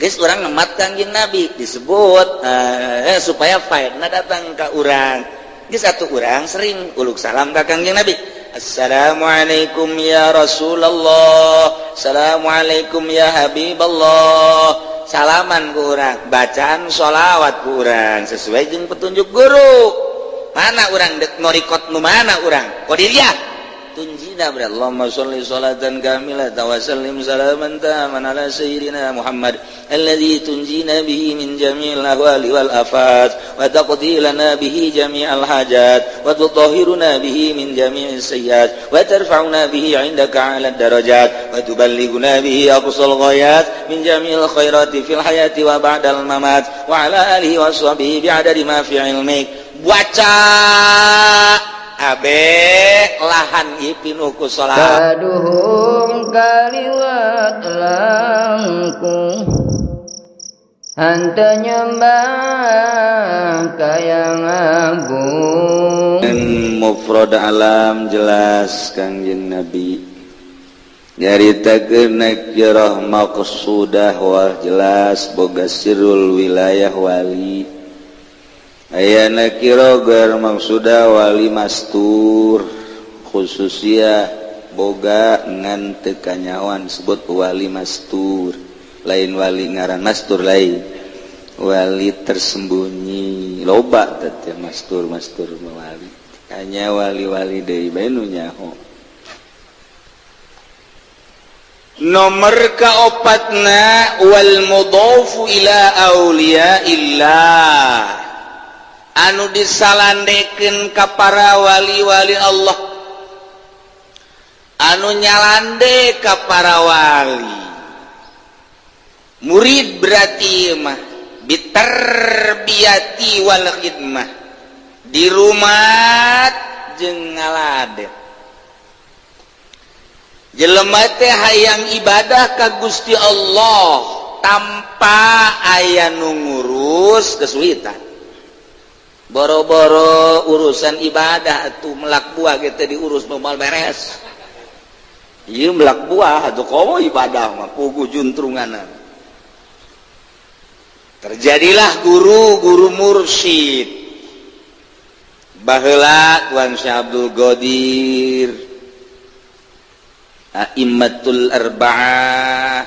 Geus urang ngemat Kangjeng Nabi disebut supaya faidna datang ka urang. Geus atuh urang sering uluk salam ka Kangjeng Nabi. Assalamualaikum ya Rasulullah, assalamualaikum ya Habiballah. Salaman ku urang, bacaan sholawat ku urang sesuai jeung petunjuk guru. Mana urang dek ngorikot nu mana urang? Qadiriyah. Tunjina ber Allahumma sholli sholatan kamilatan wa sallim salaman taman ala sayyidina Muhammad alladzi tunjina bihi min jami'il ahwali wal afat wa taqdi lana bihi jami'al hajat wa tutahhiruna bihi min jami'is sayyiat wa tarfa'una bihi 'indaka 'ala darajat wa tuballighuna bihi aqsal ghayat min jami'il khairati fil hayati wa ba'dal mamat wa ala alihi wa sahbihi bi'adadi ma fi ilmik. Baca abe lahan ieu pinuh ku salat. Kaduhung kaliwat langkung henteu nyembah ka Yang Agung. Mufrad alam jelas Kangjeng Nabi nyaritakeun nakirah maqsudah, wah jelas boga sirrul wilayah wali. Aya nakirah ghair maqsudah, wali mastur, khususiyah boga ngan teu kanyawan, sebut wali mastur. Lain wali ngaran mastur, lain wali tersembunyi. Loba teh mastur mastur wali, hanya wali-wali deui bae nu nyaho. Nomor kaopatna, wal mudhafu ila auliya illah, anu disalandekeun ka para wali-wali Allah, anu nyalande ka para wali murid berarti mah bitarbiyati wal khidmah, di rumah jeung ngaladen. Jelema teh hayang ibadah ka Gusti Allah tanpa aya nu ngurus, kesulitan. Boro-boro urusan ibadah tuh, melak buah gitu diurus moal beres. Ieu melak buah atuh, komo ibadah mah puguh juntrunganan. Terjadilah guru-guru mursyid baheula, Tuan Syekh Abdul Qadir, A'immatul Arba'ah,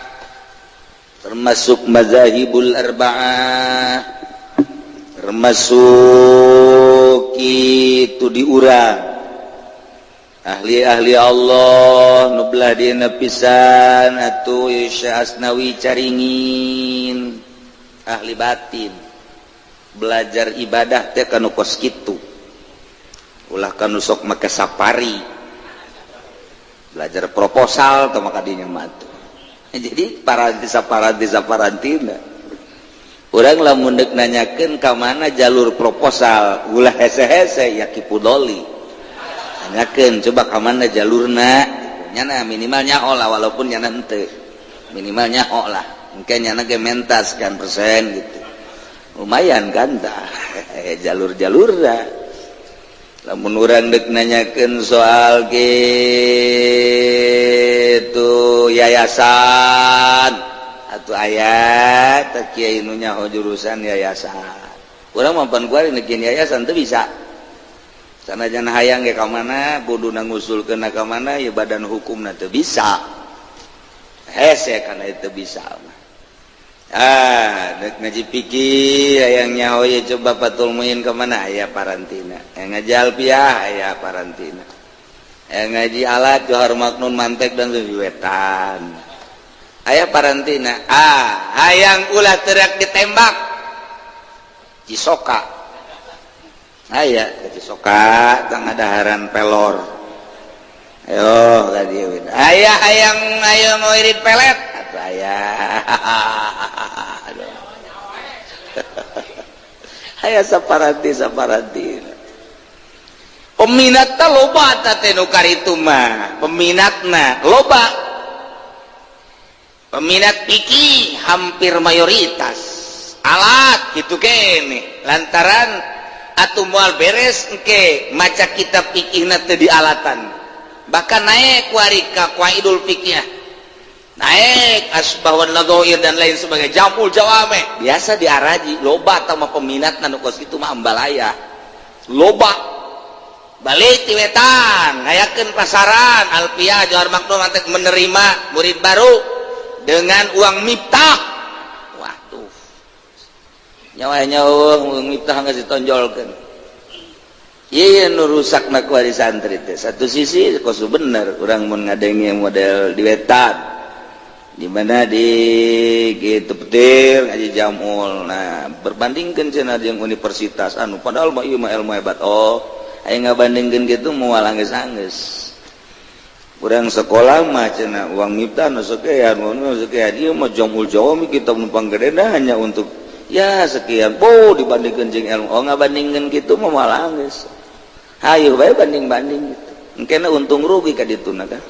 termasuk mazahibul arba'ah, termasuk itu diurang ahli-ahli Allah nu belah dina pisan atuh Syekh Asnawi Caringin, ahli batin. Belajar ibadah teh kanu kos kitu, ulah kanu sok make safari belajar proposal atau maka dinya mah. Jadi paranti saparanti saparantina urang lamun deuk nanyakeun ka mana jalur proposal, ulah hese-hese ya. Ki Pudoli tanyakeun coba ka mana jalurna. Nyana minimal nyaho lah, walaupun nyana henteu, minimal nyaho lah. Mungkin nyana ge menta sekian persen gitu, lumayan kan tah jalur-jalurna. Lamun urang dek nanyakeun soal gitu yayasan atau ayat tak kiai nu nyaho jurusan yayasan. Urang mampan kuari nekin yayasan teu bisa. Sanajan hayang ge ka mana kudu ngusulkeun ka mana ya, badan hukumna teu bisa, hese kana itu bisa mah. Ah, dek ngaji fikih hayang nyaho ya, coba Fathul Muin ka mana, aya parantina. Yang ngaji alfiah aya parantina. Yang ngaji alat Johar Maknun, mantek dan wetan aya parantina. Ah, hayang ulah teriak ditembak, Cisoka aya. Cisoka tengah daharan pelor. Ayo tadi aya hayang, ayo mau irit pelet atau aya. Aduh. Aya saparanti saparanti. Peminat loba teh nu karitu mah, peminatna loba. Peminat fikih hampir mayoritas, alat gitu kene, lantaran atuh moal beres engke maca kitab fikihna teu di alatan. Bahkan naik kuari ka qawaidul fikih. Naik Asybah wan Nadhair dan lain sebagainya, Jamul Jawame biasa diaraji, loba sama peminat. Nu kos kitu mah ambalaya loba. Balik ti wetan, ngayakeun pasaran Alfiah Jawahir Maknun menerima murid baru dengan uang Miftah. Waduh, nyawa nyawa uang Miftah nggak ditonjolkan. Iya, nu rusak nak wari santri teh. Satu sisi kos bener urang mun ngadenge model di wetan di mana di gitu petir ngaji Jamul. Nah, berbandingkan cenah jeung universitas anu padahal mah ieu mah ilmu hebat. Oh, aya ngabandingkeun gitu moal anggeus-anggeus. Urang sekolah mah cenah uang Miftah nu sekian, nu sekian, ieu mah Jamul Jawami kita numpang gede hanya untuk ya sekian. Oh, dibandingkeun jeung ilmu. Oh, ngabandingkeun kitu mah moal anggeus. Hayu bae banding-banding gitu. Engkena untung rugi ka dituna kan.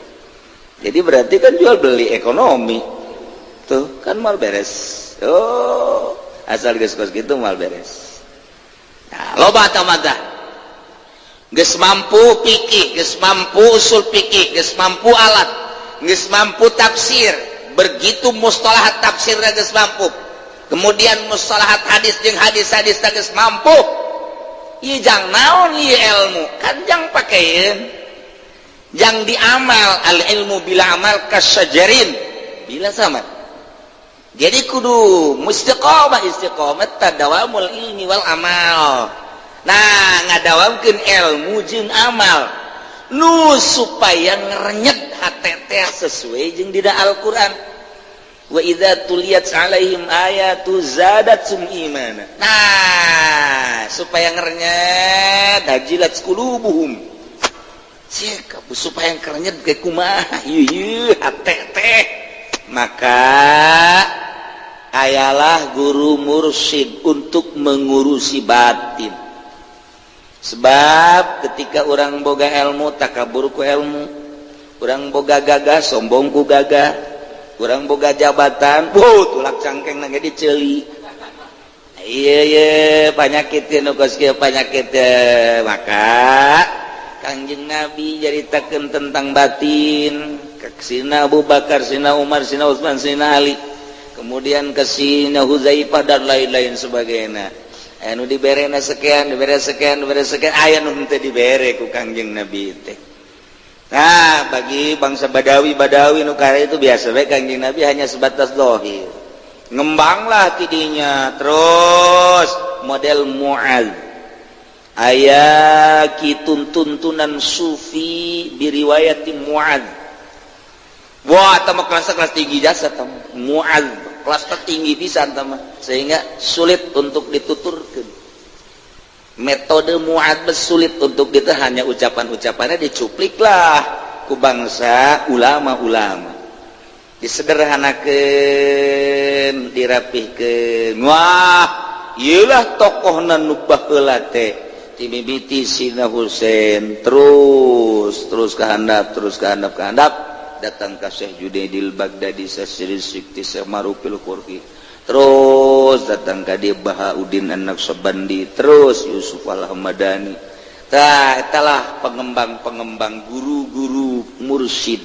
Jadi berarti kan jual beli ekonomi tuh kan mal beres. Oh, asal geus kos gitu mal beres. Nah, loba mata geus mampu fikih, geus mampu usul fikih, geus mampu alat, geus mampu tafsir, begitu mustalahat tafsir geus mampu, kemudian mustalahat hadis jeung hadis-hadis geus mampu. Ieu jang naon ieu ilmu? Kan jang pakeun, yang diamal. Al ilmu bila amal kasyajarin bila sama. Jadi kudu istiqomah, istiqomah tadawamul ilmi wal amal. Nah, ngadawamkeun ilmu jeung amal nu supaya ngerenyet hate teh sesuai jeung dina Al-Qur'an, wa idza tuliyat alaihim ayatu zadatsum imana. Nah, supaya ngerenyet, wajilat qulubuhum supaya kerenyet ke kumaha ieu hate teh, maka ayalah guru mursyid untuk mengurusi batin. Sebab ketika orang boga ilmu, takabur ku ilmu, orang boga gagah, sombong ku gagah, orang boga jabatan, wow, tulak cangkeng nangge diceli. Iya iya, penyakit nu kos kieu penyakit. Maka Kangjeng Nabi nyaritakeun tentang batin ke Sina Abu Bakar, Sina Umar, Sina Utsman, Sina Ali, kemudian ke Sina Huzaifah dan lain-lain sebagainya. Anu diberena sekian, dibere sekian, dibere sekian, aya nu henteu dibere ku Kangjeng Nabi teh. Nah, bagi bangsa Badawi Badawi nu kare itu biasa bae, Kangjeng Nabi hanya sebatas zahir. Ngembanglah tidinya terus model Muaz, aya kitun tuntunan sufi biriwayati Muaz. Wah, tama kelas kelas tinggi jasa tama Muaz kelas tertinggi bisa tama, sehingga sulit untuk dituturkan metode Muaz, sulit untuk itu, hanya ucapan-ucapannya dicuplik lah ku bangsa ulama-ulama, disederhanakan, dirapihkan. Wah, iyalah tokoh nu baheula teh, timimiti Sina Husain, terus terus kehandap, terus kehandap, kehandap, datang ke Syekh Junaidil Baghdadi, Syekh Sikti, Syekh Marufil Qurhi, terus datang ke dia Bahauddin An-Naqsyabandi, terus Yusuf Al-Hamadani. Tah, itulah pengembang-pengembang guru-guru mursyid.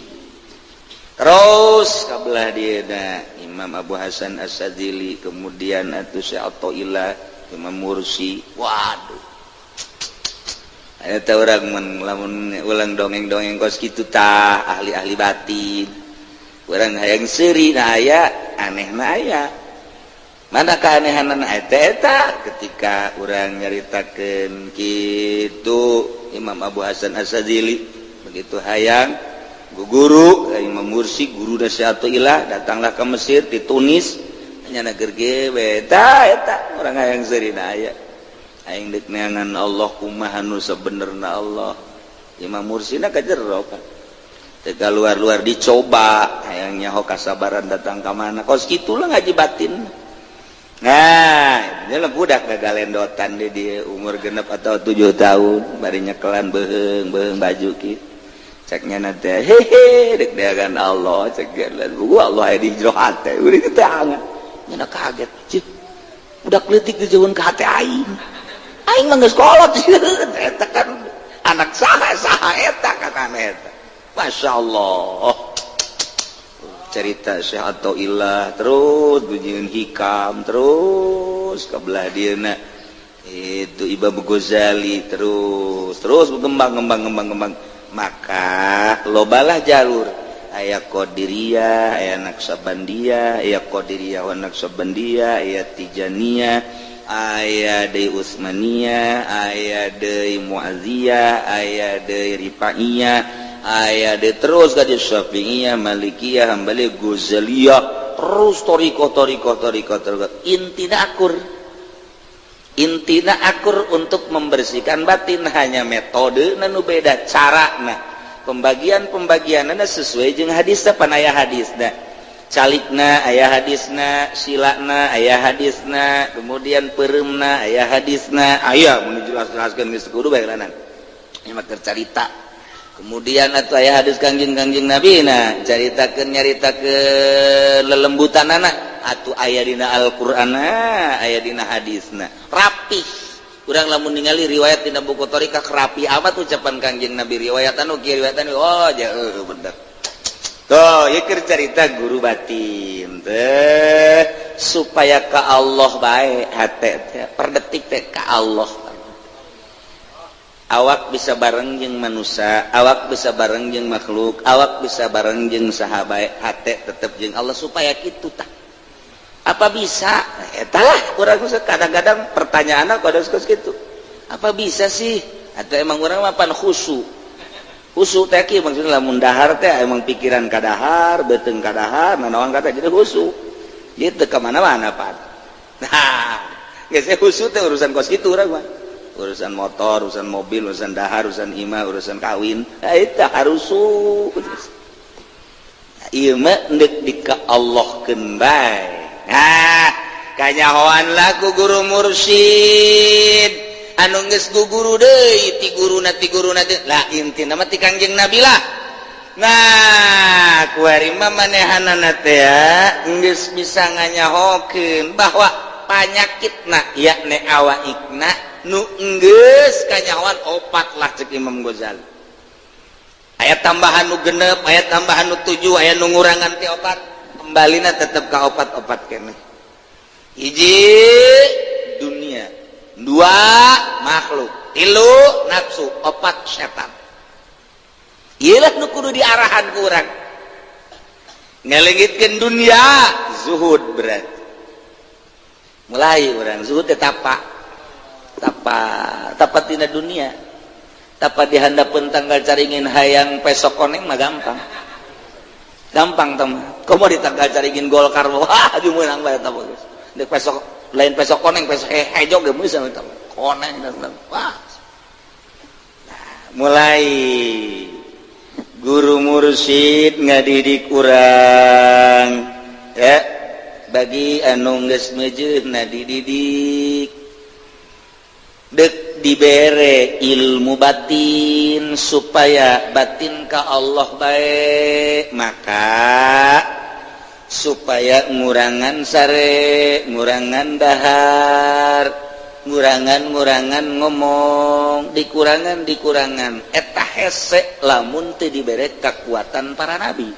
Terus kabelah dia dah Imam Abu Hasan As-Sadzili, kemudian atuh Syekh Athaillah, Imam Mursi. Waduh, eta urang lamun ulang dongeng-dongeng kos kitu tah, ahli-ahli batin urang hayang seuri. Nah, aya aneh na, aya mana keanehanan eta eta ketika urang nyaritakeun kitu Imam Abu Hasan As-Sadzili begitu hayang guru Imam Mursi, guru Ilah, datanglah ke Mesir, di Tunis, hanya eta eta urang hayang seuri. Nah, aya aing dek neangan Allah kumaha nu sabenerna Allah. Imam Mursina ka jero kan teu luar-luar, dicoba hayang nyaho kasabaran datang ka mana kos kitulah ngaji batin. Nah, ini lah budak gagalendotan di dia umur 6 atau 7 tahun bari nyekelan beuheung beuheung baju ki, ceknya nanti, hehe, dek neangan Allah, cek gua Allah aya di jero hate. Udah ketangan nya kaget, cih, budak leutik dijauhan ke hate aing, aing mah geus kolot. Eta kan anak saha saha eta, kata eta. Masya Allah. Cerita Syekh Athaillah terus bunyiin Hikam, terus ke belah dieuna itu Imam Ghazali, terus terus berkembang, ngembang, ngembang, ngembang. Maka lobalah jalur, aya Qadiriyah, aya Naqsyabandiyah, aya Qadiriyah wa Naqsyabandiyah, aya Tijaniyah, aya deui Utsmaniyah, aya deui Muazziyah, aya deui Rifaiyah, aya deui terus ka Syafi'iyah, Malikiyah, Hambali, Ghazaliyah, terus toriko, toriko, toriko, toriko. Intina akur, intina akur untuk membersihkan batin, hanya metode nu beda cara. Nah, pembagian pembagian sesuai jeung hadis, pan aya hadisna, calikna aya hadisna, silana aya hadisna, kemudian pereumna aya hadisna, aya mun jelas-jelaskeun geus kudu bae lanan. Ieu mah carita. Kemudian atuh aya hadis Kangjeng-kangjeng Nabi na caritakeun, nyaritakeun lelembutan anak atuh aya dina Al-Qur'an, aya dina hadisna, rapih. Urang lamun ningali riwayat dina buku thoriqah, rapi amat ucapan Kangjeng Nabi, riwayat anu kieu, riwayat anu, oh ja bener. Tuh, ieu keur carita guru batin teh supaya ka Allah bae hate teh, per detik teh ka Allah. Awak bisa bareng jeung manusia, awak bisa bareng jeung makhluk, awak bisa bareng jeung saha bae, hate tetep jeung Allah, supaya kitu tah. Apa bisa? Eta lah urang kadang-kadang pertanyaan pada gitu, apa bisa sih? Atau emang urang mah pan khusu khusu teh kieu maksudna, lamun dahar teh emang pikiran kadahar, beuteung kadahar, nanaon kata, jadi khusu gitu ke mana-mana pan. Nah, geus khusu teh urusan kos kitu urang mah, urusan motor, urusan mobil, urusan dahar, urusan imah, urusan kawin. Nah, itu harus ieu mah endek di ka Allahkeun bae. Nah, kanyahoan laku guru mursyid anu geus guguru deui ti guruna, ti guruna lah, intina mah ti Kangjeng Nabi lah. Nah, kuari mah manehanana teh geus bisa nganyahokeun bahwa panyakitna yakni awaikna nu geus kanyahoan opat lah cek Imam Ghazali. Aya tambahan nu 6, aya tambahan nu 7, aya nu ngurangan ti opat, kembalina tetep ka opat-opat keneh. Hiji dunia, dua makhluk, tilu nafsu, opat setan. Iyalah nu kudu diarahan ku urang ngalengitkeun dunia, zuhud. Berarti mulai urang zuhud teh tapa tapa tapa tina dunia, tapa di handapeun tangkal caringin. Hayang pesok koneng mah gampang, gampang tem komo di tangkal caringin Golkar, wah, meunang bae eta geus. Dek pesok lain pesok koneng, pesok hejo ge bisa eta koneng dan wah. Nah, mulai guru mursyid ngadidik urang ya, bagi anu geus meujeuhna dididik dek dibere ilmu batin supaya batin ka Allah bae, maka supaya ngurangan sare, ngurangan dahar, ngurangan-ngurangan ngomong, dikurangan dikurangan. Eta hese lamun teu dibere kekuatan para nabi.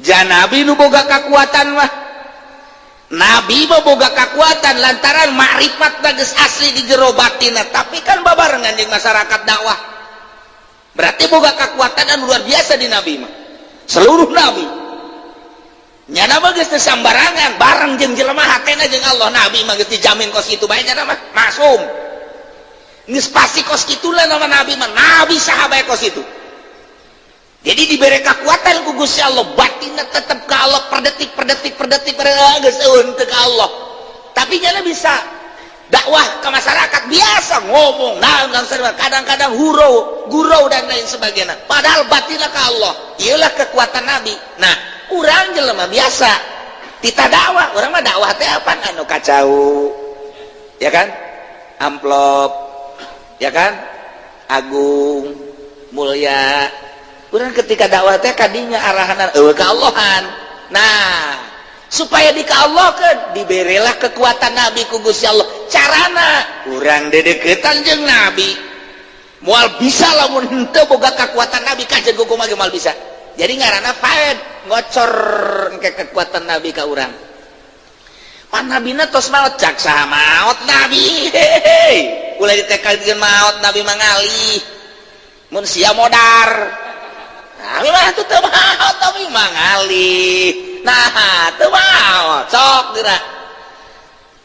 Ja nabi nu boga kekuatan mah, nabi mah boga kekuatan lantaran makrifat geus asli di jero batinna, tapi kan babarengan jeung masyarakat dakwah, berarti boga kekuatan anu luar biasa di nabi mah. Seluruh nabi nyana mah geus teu sambarangan bareng jeung jelema, hatena jeung Allah. Nabi mah geus dijamin kos kitu bae, nyana mah maksum, geus pasti kos kitulah nama nabi mah, nabi saha bae kos itu. Jadi diberi kekuatan ku Gusti Allah, batinna tetep ke Allah per detik per detik per detik per detik, geus eueun teu ka Allah. Tapi nyana bisa dakwah ke masyarakat, biasa ngomong, nah, kadang-kadang hurau gurau dan lain sebagainya, padahal batinna ke Allah. Iyalah kekuatan nabi. Nah, urang jelema biasa tita dakwah, urang mah dakwah teh apa? Anu kacau ya kan, amplop ya kan, agung mulia. Urang ketika dakwah teh kadinya arahan eueuh ka Allahan. Nah, supaya di ka Allah ke diberilah kekuatan nabi ku Gusti Allah. Carana urang dedeketan jeung nabi. Moal bisa lamun henteu boga kekuatan nabi, kajen kumaha ge moal bisa. Jadi ngaranna faed, ngocor ke kekuatan Nabi ka urang. Pan nabina tos maot, cak saha maot Nabi? Hehehe, ulah ditekadkeun maot Nabi, mangalih mun sia modar. Nabi mah teu maot tapi mangalih. Nah, teu maot, sok geura.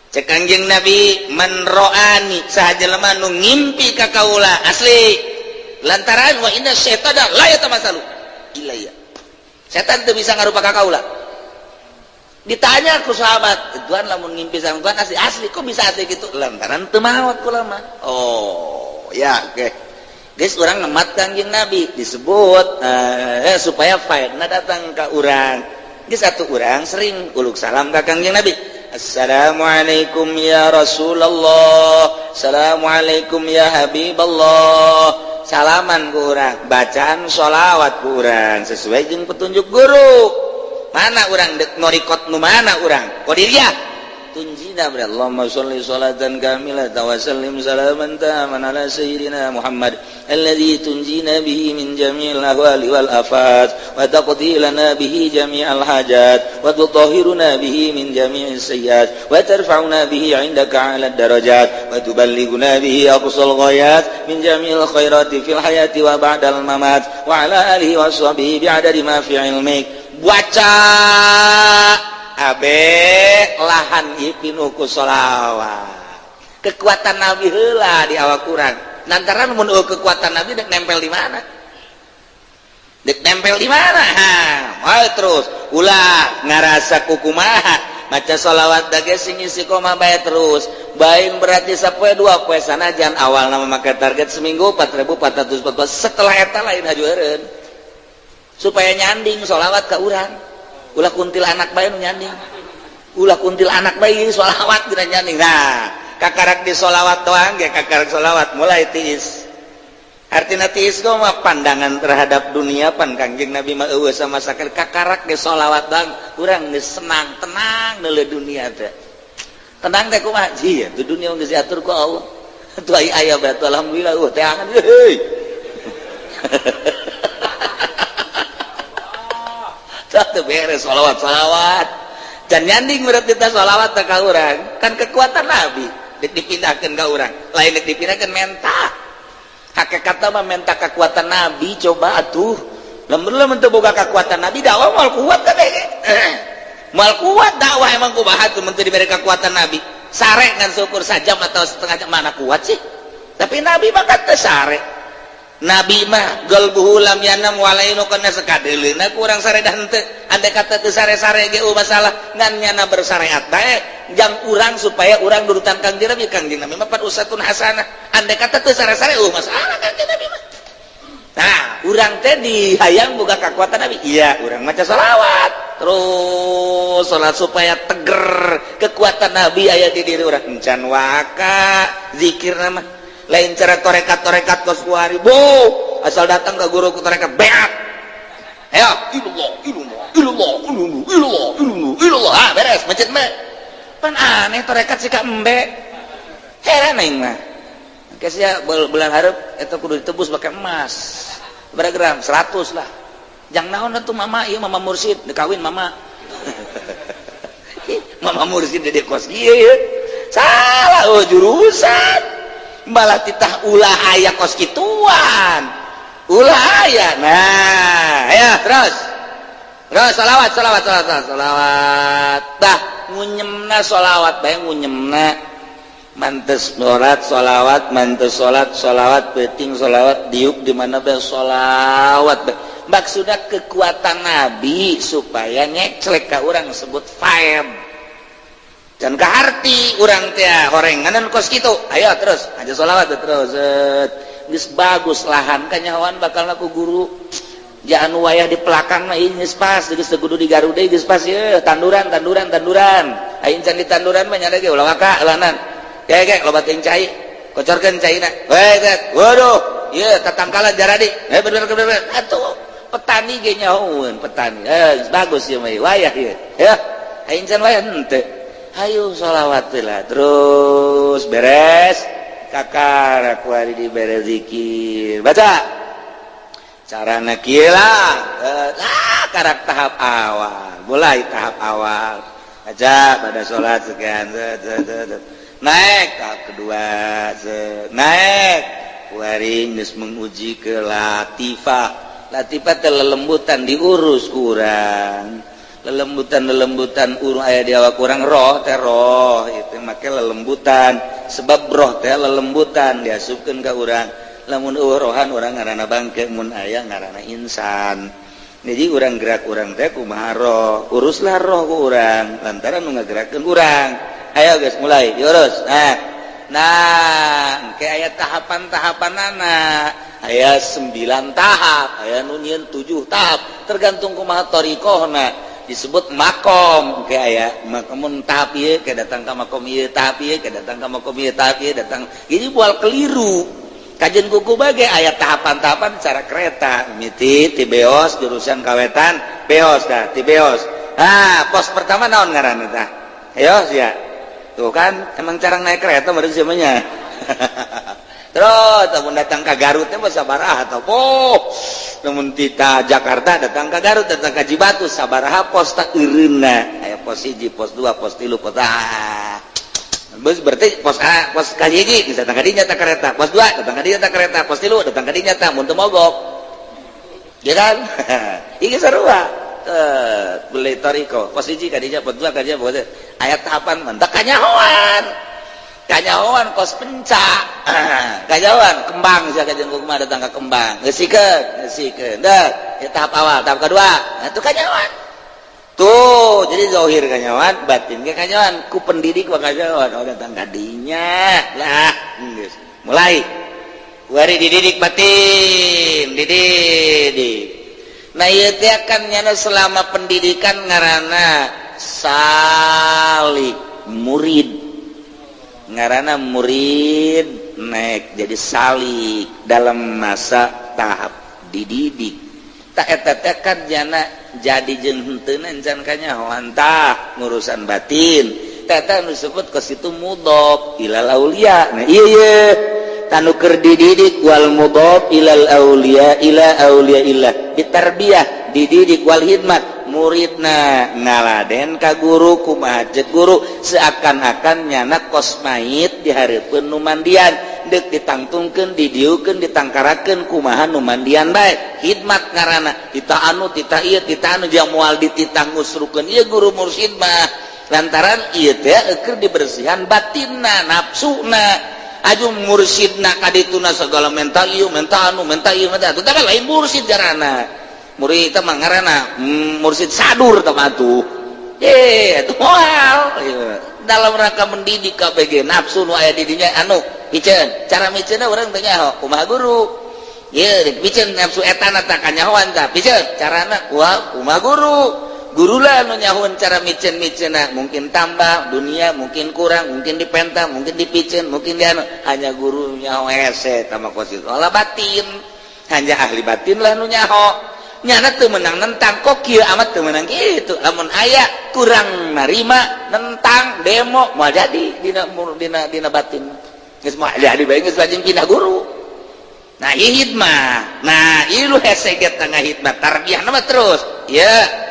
Cek Kangjeng Nabi, "Man ro'ani," saha jelema nu ngimpi ka kaula asli, lantaran wa inna syaitana la yatamatsalu ilayya, setan teu bisa ngarupa ka kaula. Ditanya ku sahabat, "Tuan, lamun ngimpi sama Tuhan asli asli, kok bisa asli gitu?" "Lantaran teu maot kula mah." Oh ya, oke, okay. Guys, urang ngemat Kangjeng Nabi disebut supaya faedna datang ke urang. Geus satu, urang sering uluk salam ka Kangjeng Nabi. "Assalamualaikum ya Rasulullah, Assalamualaikum ya Habiballah." Salaman ku urang, bacaan sholawat ku urang sesuai jeung petunjuk guru. Mana urang dek ngorikot nu mana urang Qadiriyah tunjina ber "Allahumma sholli sholatan kamilatan wa sallim salaman taman ala sayyidina Muhammad alladzi tunjina bihi min jami'il ahwali wal afat wa taqdi lana bihi jami'al hajat wa tutahhiruna bihi min jami'is sayyiat wa tarfa'una bihi 'indaka 'ala darajat wa tuballighuna bihi aqsal ghayat min jami'il khairati fil hayati wa ba'dal mamat wa ala alihi wa sahbihi bi'adadi ma fi ilmik." Baca abe lahan ieu pinuh ku sholawat, kekuatan Nabi heula di awak urang. Lantaran mun kekuatan Nabi dek nempel di mana, dek nempel di mana? Ha, wae terus, ulah ngarasa kukumaha. Maca sholawat dage sing istiqomah bae terus. Bain berarti sapoe dua poe, sanajan awal nama make target seminggu 4414. Setelah eta lain haju eureun, supaya nyanding sholawat ka urang. Ulah kuntil anak bae nu nyanding, ulah kuntil anak bae sholawat dina nyanding. Nah, kakarak di sholawat doang ge, kakarak sholawat mulai tiis. Artinya tiis mah pandangan terhadap dunia. Pan Kangjeng Nabi mah eueuh sama sakali. Kakarak ge sholawat doang urang geus senang, tenang deuleu dunia teh. Tenang teh kumaha? Iya, tuh dunia geus diatur ku Allah tuh. Aya aya batu, alhamdulillah, teangan heuy. Satu beres sholawat, sholawat dan nyanding, berarti kita sholawat ka urang kan kekuatan Nabi dek dipindahkan ke urang, lain dek dipindahkan, menta hakikat mah menta kekuatan Nabi. Coba atuh, lamun lamun teu boga kekuatan Nabi, dakwah moal kuat kabeh, moal kuat dakwah. Emang kumaha tuh mun teu diberi kekuatan Nabi? Sare ngan syukur sajam atau setengah jam, mana kuat sih? Tapi Nabi mah kan teu sare. Nabi mah qalbuhu lam yanam walainu kana sakadeuleuna kurang sare dah henteu. Andai kata teu sare-sare ge masalah, ngan nyana bersyariat bae jang urang supaya urang nurutan Kangjeng Nabi. Kangjeng Nabi mah pan uswatun hasanah. Andai kata teu sare-sare masalah Kangjeng Nabi mah. Nah, urang teh dihayang boga kekuatan Nabi. Iya, urang maca salawat terus, salat supaya teger kekuatan Nabi aya di diri urang. Encan waka zikir nama lain cara torekat-torekat kos kuari bu, asal datang ke guru ku torekat beat, ayo ilallah ilallah ilallah ilallah ilallah ilallah ilallah, ah beres macet mah. Pan aneh torekat sih ka embe, heran aing mah. Sia bulan hareup eta kudu ditebus pakai emas berapa gram, 100 lah. Jang naon atuh mama ieu? Mama mursid dikawin, mama mama mursid di kos kieu salah. Oh, jurusan malah titah ulah aya kos kituan, ulah aya. Nah ya, terus terus salawat, salawat, salawat, salawat. Dah ngunyemna salawat bae, ngunyemna mantes salat salawat, mantes salat salawat, penting salawat, diuk di mana bae salawat bae. Maksudnya kekuatan Nabi supaya nyeclek ka urang, sebut faed dan keharti urang teh horenganan kos kitu. Ayo terus aja sholawat terus. Geus bagus lahan kanyahoan bakal ku guru jangan wayah di pelakang mah. Ieu geus pas, geus teu kudu di Garuda, geus pas ye tanduran, tanduran, tanduran. Aing can di tanduran mah nya ge ulah waka eulanan ge ge loba teuing cai, kocorkeun caina we. Waduh, ieu tatangkalan jaradi eh bener bener atuh. Petani ge nyahoeun petani, eh bagus ieu mah wayah ieu ya. Aing can wayah henteu. Ayo sholawat lah terus, beres kakak aku hari dibere zikir, baca. Carana kieu lah, ah, karak tahap awal, mulai tahap awal aja pada sholat sekian, set, set, set, set. Naik tahap kedua, set, naik kuari geus menguji ke latifah. Latifah teh lelembutan, diurus kurang lelembutan, lelembutan urung aya di awak kurang. Roh teh, roh itu make lelembutan, sebab roh teh lelembutan diasupkeun ka urang. Lamun euweuh rohan, urang ngaranna bangke, mun aya ngaranna insan. Jadi urang gerak, urang teh kumaha roh, uruslah roh ku urang lantaran nu ngagerakeun urang. Ayo guys, mulai diurus. Nah, engke aya tahapan-tahapanana, aya 9 tahap, aya nu nyieun 7 tahap, tergantung kumaha thariqohna. Disebut makom. Engke aya makom tahap ieu ke datang ka makom ieu, tahap ieu ke datang ka makom ieu, tahap ieu datang. Jadi bual keliru kajian kuku bagai aya tahapan-tahapan cara kereta miti ti Beos jurusan kawetan Beos dah ti Beos. Ah, pos pertama naon ngaranna tah? Ayo sia, tuh kan emang cara naik kereta baru semuanya. Terus namun datang ke Garut teh sabaraha atau oh, namun tita Jakarta datang ke Garut, datang ke Cibatu, sabaraha pos tak eureunna? Aya pos 1, pos 2, pos 3, pos, ah. Bus berarti pos A, pos kahiji bisa datang ka dinya ta kereta, pos 2 datang ka dinya ta kereta, pos 3 datang ka dinya ta mun teu mogok. Ya kan? Iki sarua. Eh, beli toriko, pos 1 ka dinya, pos 2 ka dinya, pos aya tahapan mentak kanyahoan. Kanyahoan kos pencak. Kanyahoan Kembang sia, kajian kumaha datang ka Kembang. Geusikeun, geusikeun. Dah, ya tahap awal, tahap kedua. Nah, itu kanyahoan. Tuh, jadi zahir kanyahoan, batin ge kanyahoan, ku pendidik mah kanyahoan. Oh, datang ka dinya. Lah, geus. Mulai. Wari dididik batin, dididik. Nah, ieu teh kan nyana selama pendidikan ngaranna salik, murid. Ngaranna murid naik jadi salik dalam masa tahap dididik. Tak eta teh kan jana jadi jeung henteu encan kanyahoan tah ngurusan batin. Teh nu disebut ke situ mudhof ilal aulia. Nah, iya iya tanu keur dididik wal mudhof ilal aulia, ila aulia illah ditarbiyah, dididik wal hidmat. Muridna ngaladen ka guru, kumaha ceuk guru, seakan-akan nyana kos mayit dihareupeun nu mandian, deuk ditangtungkeun, didiukeun, ditangkarakeun, kumaha nu mandian bae. Hidmat ngaranna, tita anu, tita ieu, tita anu, jeung moal dititah ngusrukeun ieu guru mursyid mah, lantaran ieu teh eueuh dibersihan batinna, nafsuna. Aju mursyidna kadituna segala menta ieu, menta anu, menta ieu, menta anu, teh lain mursyid jarana. Murid teh mah ngaranna mursyid sadur teh mah tuh. Eh, itu moal dalam rangka mendidik KPG nafsu nu aya di dinya anu miceun. Cara miceunna urang teh nyaho kumaha guru. Ieu miceun nafsu etana tah kanyahoan tah, miceun carana kumaha guru. Guru lah nu nyahoan cara miceun-miceunna, mungkin tambah dunia, mungkin kurang, mungkin dipenta, mungkin dipiceun, mungkin di anu, hanya guru nyaho hese tah mah kos itu. Olah batin, hanya ahli batin lah nu nyaho. Nyana teu menang nentang, kok kieu amat, teu menang gitu. Lamun aya kurang narima, nentang, demo, moal jadi dina dina dina batin. Geus moal jadi bae, geus lajeng pindah guru. Nah, ieu hidmah. Nah, ieu lu hese ge tengah hidmah tarbiyah nama terus. Ya.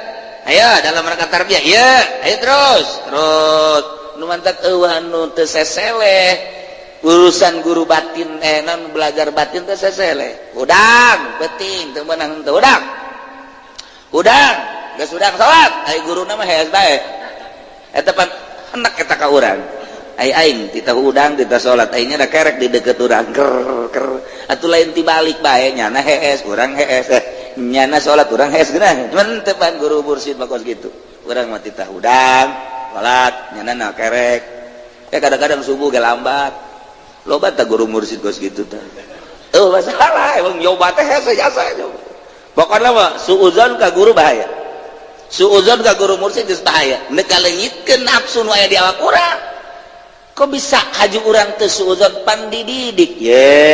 Ayo dalam rangka tarbiyah, ya, ayo terus, terus. Nu mantak euweuh anu teu seseleh urusan guru batin, eh, non belajar batin teu seseleh. Hudang, penting teu meunang teu hudang. Hudang, geus hudang salat, ai guruna mah hees bae. Eta pan hendak eta ka urang. Ai aing titah hudang, titah salat, aingnya da kerek di deket urang. Ker ker. Atuh lain tibalik bae, nyana hees, urang hees. Eh, nyana salat, urang hees geunah. Cuman teu pan guru mursyid mah kos kitu. Urang mah titah hudang, salat, nyana na kerek. Eh, kadang-kadang subuh ge lambat. Loba tah guru mursyid kos kitu tah. Oh, masalah emang nyoba teh hese jasa. Pokoknya mah suuzon ka guru bahaya. Suuzon ka guru mursyid geus bahaya. Neuk kaleungitkeun nafsu nu aya di awak urang. Kok bisa haju urang teu suuzon pan dididik? Ye.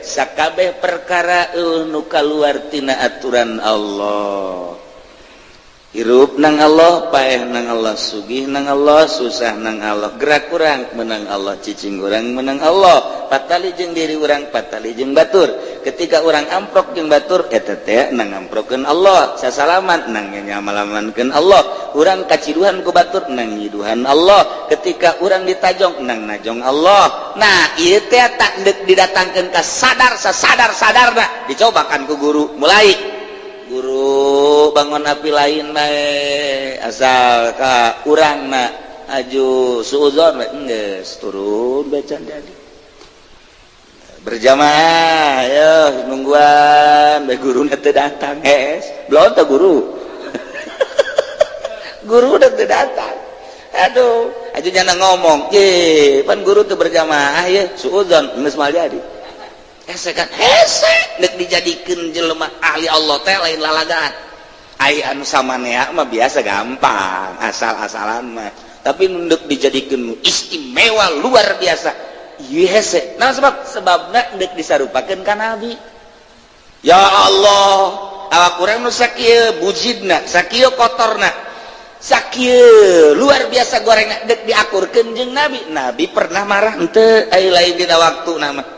Sakabeh perkara nu kaluar tina aturan Allah. Hirup nang Allah, paeh nang Allah, sugih nang Allah, susah nang Allah, gerak urang menang Allah, cicing urang menang Allah, patali jeung diri urang, patali jeung batur. Ketika urang amprok jeung batur, eta teh nang ngamprokeun Allah. Sasalaman nang nyamalamankeun Allah. Urang kaciduhan ku batur, nang nyiduhan Allah. Ketika urang ditajong, nang najong Allah. Nah, ieu teh tak deuk didatangkeun ka sadar sasadar sadarna, dicobakan ku guru. Mulai guru bangun api lain bae, asal ka urangna aju suuzon we, geus turun becan jadi berjamaah ya, nungguan bae, guru teu datang. Es belum teu guru, guru udah teu datang. Aduh, aja jangan ngomong ye, pan guru tuh berjamaah ya, suuzon geus mal jadi hese kan, hese. Nek dijadikeun jelema ahli Allah teh lain lalagaan. Ai anu samanea mah biasa, gampang, asal-asalan mah, tapi ndek dijadikeun istimewa luar biasa ieu hese. Nah, sebab sebabna ndek disarupakeun ka Nabi. Ya Allah, awak urang nu sakieu bujidna, sakieu kotorna, sakieu luar biasa gorengna, dek diakurkeun jeung Nabi. Nabi pernah marah henteu? Ai lain dina waktu nama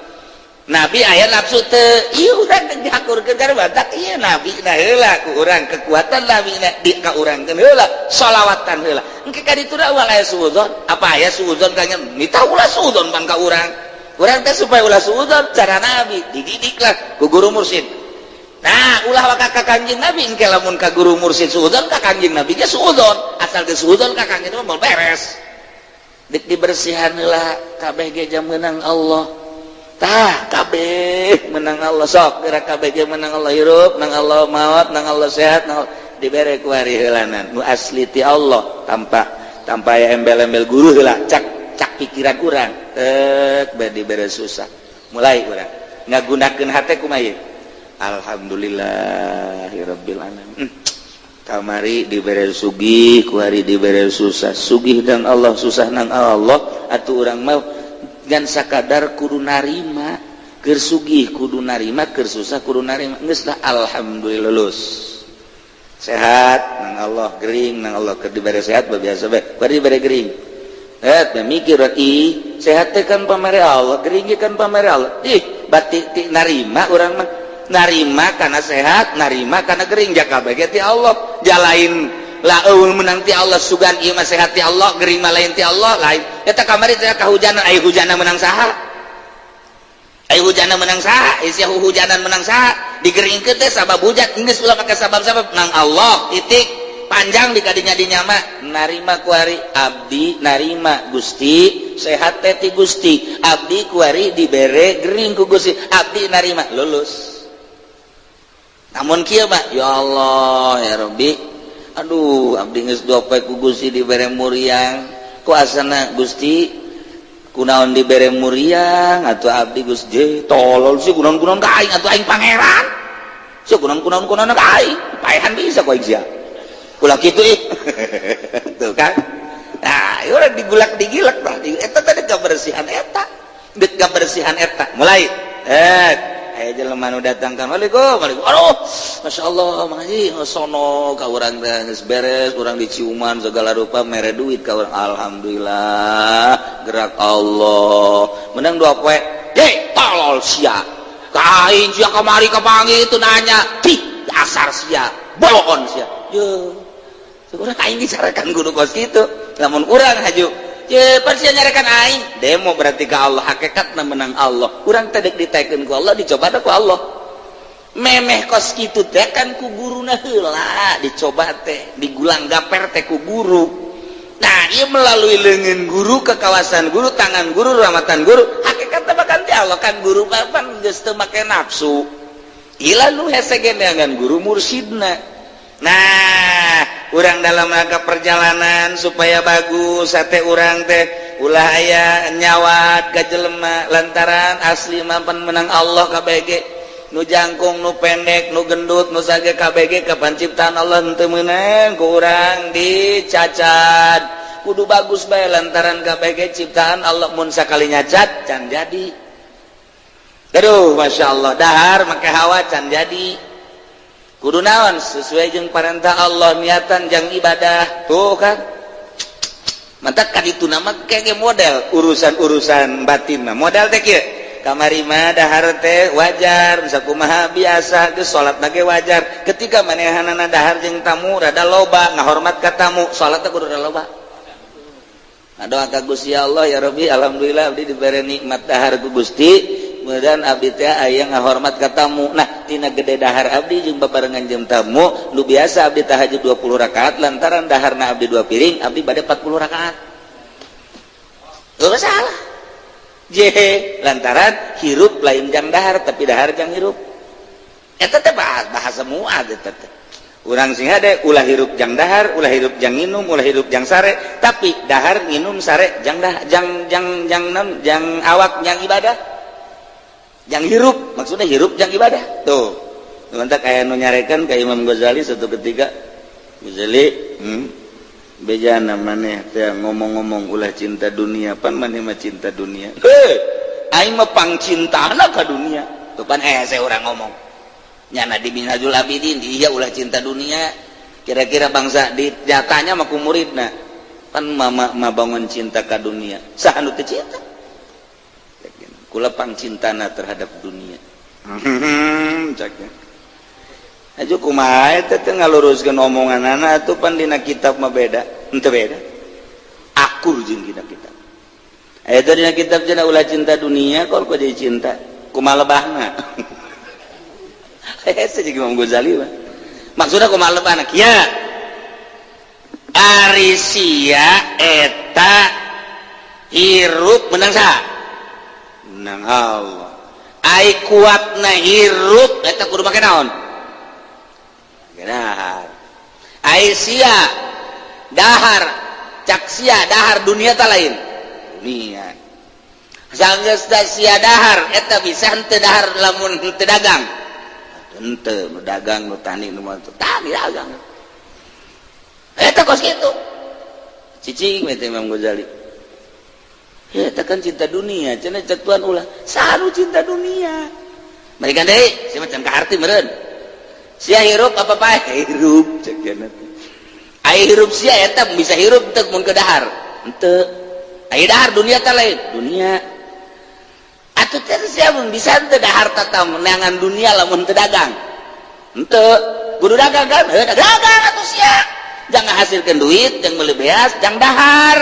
Nabi aya nafsu teu? Ieu urang dek diakurkeun kana batak ieu Nabi. Nah, heula ku urang kekuatan Nabi na di ka urangkeun heula, sholawatan heula. Engke ka ditu da ulah aya suudzon. Apa aya suudzon kanya mita ulah suudzon pan ka urang. Urang teh supaya ulah suudzon cara Nabi dididiklah ku guru mursyid. Nah, ulah waka ka Kanjeng Nabi. Engke lamun ka guru mursyid suudzon, ka Kanjeng Nabi ge suudzon. Asal ge suudzon ka Kanjeng mah beres. Dik dibersihan heula kabeh ge jam meunang Allah. Tah, kabeh menang Allah. Sok gerak, kabeh ge menang Allah. Hirup nang Allah, maut nang Allah, sehat nang Allah. Dibere ku hari heulanan nu asli ti Allah, tanpa tanpa aya embel-embel guru heula. Cak cak pikiran urang tek bae dibere susah, mulai urang ngagunakeun hate kumaha ieu? Alhamdulillahirabbil alamin. Kamari dibere sugih, kuari dibere susah. Sugih dan Allah, susah nang Allah. Atuh urang mau ngan sakadar kudu narima. Keur sugih kudu narima, keur susah kudu narima. Geus lah, alhamdulillah, lulus. Sehat nang Allah, gering nang Allah. Keur dibere sehat biasa bae, kuari dibere gering, eh mikir, ih, sehat teh kan pamere Allah, gering kan pamere Allah. Ih, batik ti narima urang mah, narima karena sehat, narima karena gering, jaka bege ti Allah. Jalain lah, eueuh menang ti Allah. Sugan ieu mah sehat ti Allah, gering mah lain ti Allah, lain. Eta kamari teh kahujanan, ai hujanna menang saha? Ai hujanna menang saha? Isi hujanan menang saha? Digeringkeun teh sabab hujan. Geus ulah make sabab-sabab, nang Allah titik. Panjang di kadinya dinya mah. Narima kuari, abdi narima Gusti, sehat teh ti Gusti. Abdi kuari dibere gering ku Gusti, abdi narima. Lulus. Namun kieu mah, ya Allah, ya Rabbi, aduh, abdi geus dua poe ku Gusti dibere muriang, ku asana Gusti kunaon dibere muriang atuh abdi Gusti? Tolol sih, kunaon-kunaon ka aing atuh? Aing pangeran sih, kunaon-kunaon kunaon ka aing? Paehan bisa ku aing sia, ulah kitu ih. Tuh kan. Nah, ieu urang digulak digilek tah eta tadi kebersihan eta, deuk kebersihan eta. Mulai aya jelema nu datang kan, "Waalaikum, waalaikum." "Aduh, Masya Allah, Mang Haji." Sono ka urang teh geus beres, urang diciuman segala rupa, mere duit ka urang. Alhamdulillah, gerak Allah. Menang 2 poe, "Ye, tolol sia. Ka aing sia kamari kapanggih itu nanya. Ih, dasar sia, bohon sia." Ye. Urang aing dicarekan kudu kos kitu. Lamun urang haju, ye, pan sia nyarekan aing. Demo berarti ke Allah, hakikatna menang Allah. Urang teh dek ditaekeun ku Allah, dicoba ku Allah. Memeh kos kitu teh kan ku guruna heula dicoba teh, digulang gaper teh ku guru. Nah, ieu melalui leungeun guru, ke kawasan guru, tangan guru, rahmatan guru, hakikatna bahkan ti Allah kan. Guru pan geus teu make nafsu. Ila nu hese ge neangan guru mursidna. Nah, urang dalam rangka perjalanan supaya bagus sate urang teh ulah aya nyawat ka jelema, lantaran asli mampan menang Allah KBG, nu jangkung, nu pendek, nu gendut, nu sage, KBG kapan ciptaan Allah, henteu meunang ku urang dicacat. Kudu bagus bae, lantaran KBG ciptaan Allah. Mun sakali nyacat can jadi. Aduh, Masya Allah, dahar make hawa can jadi. Kudu naon? Sesuai jeung parentah Allah, niatan jang ibadah. Tuh kan, mantap kan itu nama kayak model urusan-urusan batin mah model teh kieu. Kamari mah dahar teh wajar, bisa kumaha biasa geus, salat ge wajar. Ketika manehanana dahar jeung tamu rada loba, ngahormat ka tamu, salat teh kudu rada loba. Doa ka Gusti Allah, ya Rabbi, alhamdulillah abdi dibere nikmat dahar ku Gusti, mudah abdi teh aya ngahormat ka tamu. Nah, tina gede dahar abdi jeung babarengan jeung tamu, nu biasa abdi tahajud 20 rakaat, lantaran daharna abdi dua piring, abdi bade 40 rakaat. Gak salah je, lantaran hirup lain jang dahar, tapi dahar jang hirup. Eta teh bahasa muad eta teh. Urang sing hade ulah hirup jang dahar, ulah hirup jang nginum, ulah hirup jang sare, tapi dahar, nginum, sare jang dah, jang jang jang nam, jang awak, jang ibadah, jang hirup. Maksudnya hirup jang ibadah tuh. Mantap, kayak nu nyarekan ke Imam Ghazali suatu ketika, Ghazali, bejana maneh teh ngomong-ngomong ulah cinta dunia, pan maneh mah cinta dunia. Heh, aing mah pangcintana ka dunia tuh. Pan saya orang ngomong nyana di Minhajul Abidin, iya, ulah cinta dunia. Kira-kira bangsa di jatahnya mah ku muridna, pan mama mah bangun cinta ka dunia, saha nu teu cinta? Kula pangcintana terhadap dunia. Caknya aju kumaha eta teh ngaluruskeun omonganana atuh? Pan dina kitab mah beda, henteu beda, akur jeung dina kitab. Eta dina kitab cenah ulah cinta dunia, kok kok jadi cinta, kumaha lebahna? Hese jeung Imam Ghazali mah. Maksudna kumaha lebahna? Kieu, ari sia eta hirup menang saha? Menang Allah. Ai kuatna hirup eta kudu make naon? Dahar. Ai sia dahar, cak sia dahar dunia ta lain dunia. Sanggeus sia dahar eta bisa henteu dahar lamun henteu dagang? Henteu. Nu dagang, nu tani, nu tani dagang eta kos kitu. Cicing we teh Imam Ghazali. Ya, eta kan cinta dunia cenah. Cek Tuhan ulah saru cinta dunia. Mereka deui sia macam kaharti meureun. Sia hirup apa paeh? Hirup, cek cenah. Ai hirup sia eta bisa hirup teu mun ke dahar? Henteu. Ai dahar dunia ta lain dunia? Atuh teh sia mun bisa henteu dahar tata neangan dunia lamun teu dagang? Henteu. Kudu dagang kan? Heuh, dagang atuh sia. Jangan hasilkan duit, jangan beli beas, jangan dahar.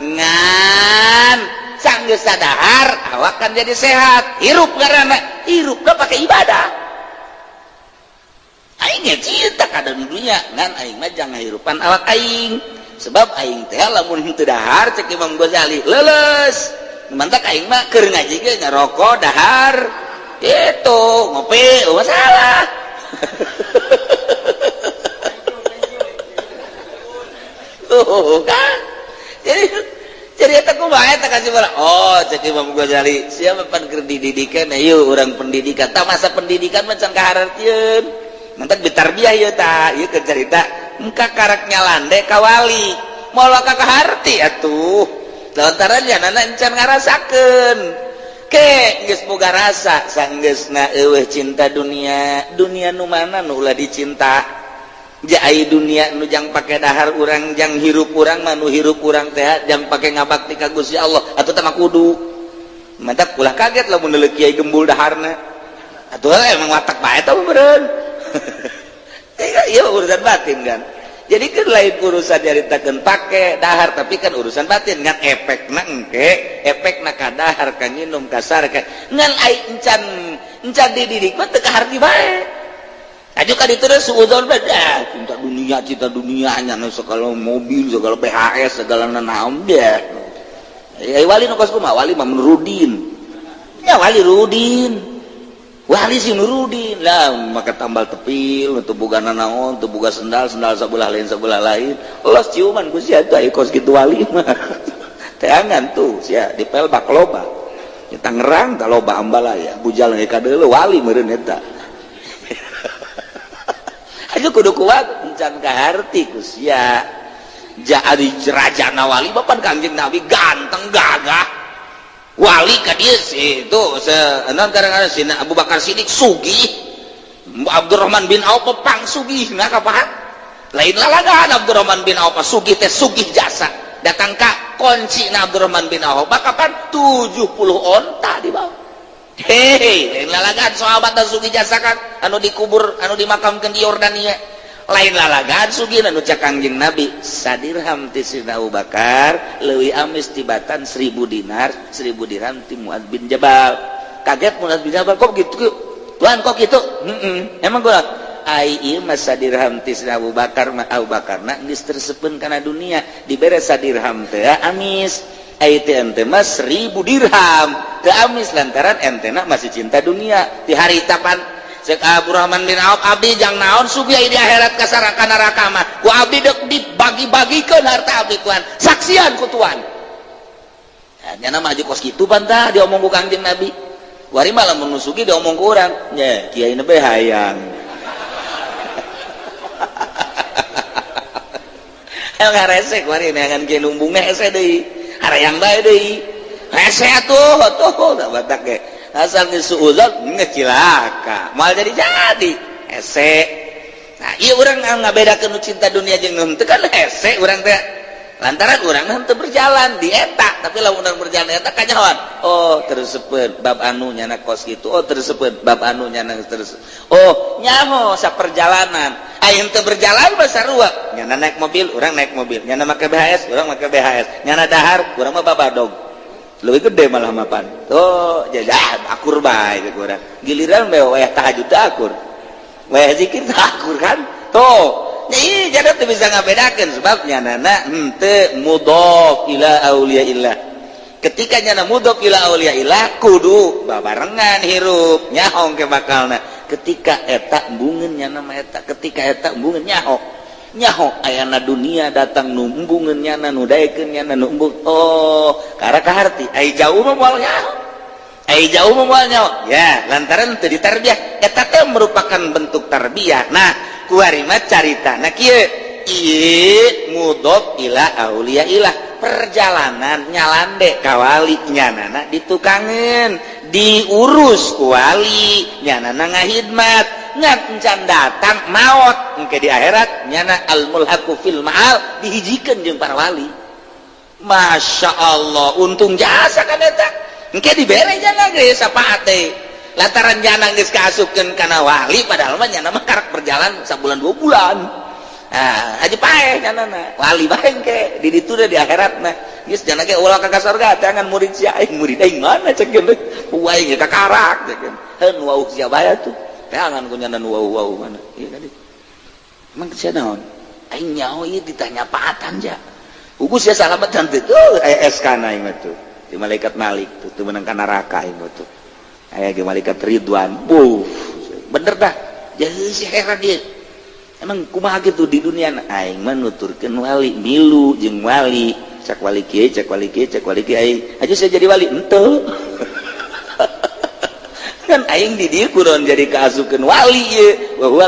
Ngan sanggeus dahar awak kan jadi sehat, hirup karena hirup gak pakai ibadah. Aing ge cinta ka dunia, ngan aing mah jangan hirupan awak aing, sebab aing teh lamun henteu dahar, cek Imam Ghazali, leuleus. Mantak aing mah keur ngaji ge ngarokok, dahar itu, ngopi, oh, masalah. Tuh kan, jadi eta kumaha eta kasih bola? Oh, cek Imam Ghazali, siapa pan keur dididikan? Ayo urang pendidikan tah, masa pendidikan macam kahartieun. Mantak bitarbiyah ieu tah, ieu keur carita engka karak nyalande ka wali moal ka kaharti atuh, lantaran nyanana encan ngarasakeun. Ke geus boga rasa, sanggeusna eueuh cinta dunia. Dunia nu mana nu ulah dicinta? Jai dunia nu jang pake dahar urang, jang hirup urang mah, nu hirup urang teh jang pake ngabakti ka Gusti Allah atuh teh mah kudu. Mantak ulah kaget lamun deuleu kiai gembul daharna atuh, emang watak bae tah meureun. Iya, urusan batin kan. Jadi kan lain urusan nyaritakeun pake dahar, tapi kan urusan batin. Ngan efekna engke, efekna ka dahar, ka nginum, ka sare, ka ngan ai encan encan dididik mah teu kaharti bae. Aju ka ditu teh suudzon bae, ah, cinta dunia, cinta dunia nya nu segala mobil, segala PHS, segala nanaon deh. Ya wali nu kos kumaha? Wali mah Nurudin. Ya wali Rudin. Wali si Nurudin lah, maka tambal tepil, teu boga nanaon, teu boga sendal, sendal sebelah lain, sebelah lain. Los ciuman ku sia tuh, kos kitu wali mah. Teangan tuh sia di pelbak loba. Di Tangerang tah loba ambalaya, bujal ge kadeuleu wali meureun eta. Aja kudu kuat encan kaharti ku sia. Jadi raja wali bapan Kangjeng Nabi ganteng gagah. Wali ka dieu sih itu se non kadang-kadang si Abu Bakar Siddiq sugih, Abdurrahman bin Auf pang sugih. Nah, kapan lain lalagan Abdurrahman bin Auf sugih teh sugih jasa. Datang ka kunci na Abdurrahman bin Auf kapan 70 onta di bawah. Hehe, lain lalagaan sahabat dan sugih jasa kan anu dikubur, anu dimakamkan di Yordania. Lain lalagaan sugih anu cak Kangjeng Nabi, sadirham ti Sidina Abu Bakar leuwih amis tibatan 1000 dinar, 1000 dirham ti Muad bin Jabal. Kaget Muad bin Jabal, "Kok gitu, Tuhan, kok gitu?" Emang gua ai ieu mah sadirham ti Sidina Abu Bakar mah, Abu Bakar na geus tersepeun kana dunia, dibere sadirham teh amis. Ai teh ente mah 1000 dirham teu amis lantaran ente na masih cinta dunia. Di hari tapan cek Abdurrahman bin Auf, "Abdi jang naon sugih di akhirat kasaraka neraka mah? Ku abdi dek dibagi-bagikeun harta abdi, Tuhan, saksian ku Tuhan." Ya, nyana mah kos kitu pantah diomong ku Kangjeng Nabi. Wari malah mun sugih diomong ku urang nya, kiai be hayang. Ayo ngaresek wari neangan kiai numbungna hese deui, harayang bae deui, hese atuh tuh da batak ge asal geus suudzon geus cilaka, moal jadi hese. Nah, ieu urang ngabedakeun nu cinta dunia jeung nu henteu kan hese urang teh lantaran urang henteu berjalan di eta. Tapi lamun urang berjalan di eta kanyahoan, oh tersepeun bab anu nyana kos kitu, oh tersepeun bab anu nyana terus, oh nyaho saperjalanan. Aya henteu berjalan mah sarua, nyana naik mobil, urang naik mobil, nyana make BHS, urang make BHS, nyana dahar, urang mah babadog lebih gede malah mapan. Oh jadi akur bae ke urang, giliran bae wayah tahajud teu akur, wayah zikir teu akur kan. Tuh iya, jadi teu bisa ngabedakeun sebab nyanana henteu mudhof ila auliyaillah. Ketika nyana mudhof ila auliyaillah, kudu babarengan hirup nyaho ke bakalna. Ketika eta embungeun nyana mah eta, ketika eta embungeun nyaho nyaho ayana dunia datang nu embungeun nyana, nu daekeun nyana, nu embung, oh karena kaharti. Ai jauh mah moal nyaho, ai jauh mah moal nyaho ya, lantaran teu ditarbiyah. Eta teh merupakan bentuk tarbiyah. Nah, kuari mah caritana kieu, ieu mudhof ila auliyaillah, perjalanan nyalande ka wali, nyanana ditukangeun, diurus ku wali, nyanana ngahidmat, ngan encan datang maot. Engke di akhirat nyana al mulhaqu fil ma'al, dihijikeun jeung para wali. Masya Allah, untung jasa kan eta. Engke dibere nyana ge syafaat teh lantaran nyana geus kaasupkeun kana wali, padahal mah nyana mah karak berjalan sabulan 2 bulan. Ah, aja paeh nyana wali bae engke di ditu di akhirat. Nah, geus nyana ge ulah ka surga tangan murid sia, aing murid aing mana cek geus aing ka karak cek heun wau sia bae tuh tangan ku nyana nu wau mana ieu tadi. Emang sia naon? Aing nyaho ieu ditanya paatan ja ugu sia salamatan teh. Tuh aya SK na aing mah tuh di malaikat Malik tuh, tuh menang ka neraka aing mah tuh aya ge malaikat Ridwan. Buh, bener dah, jadi si heran dia. Emang kumaha gitu di dunia? Aing mah nuturkeun wali, milu jeung wali, cak wali kieu, cak wali kieu, cak wali kieu. Aing aja saya jadi wali henteu kan, aing di dieu kunaon jadi kaasukeun wali ieu wa huwa.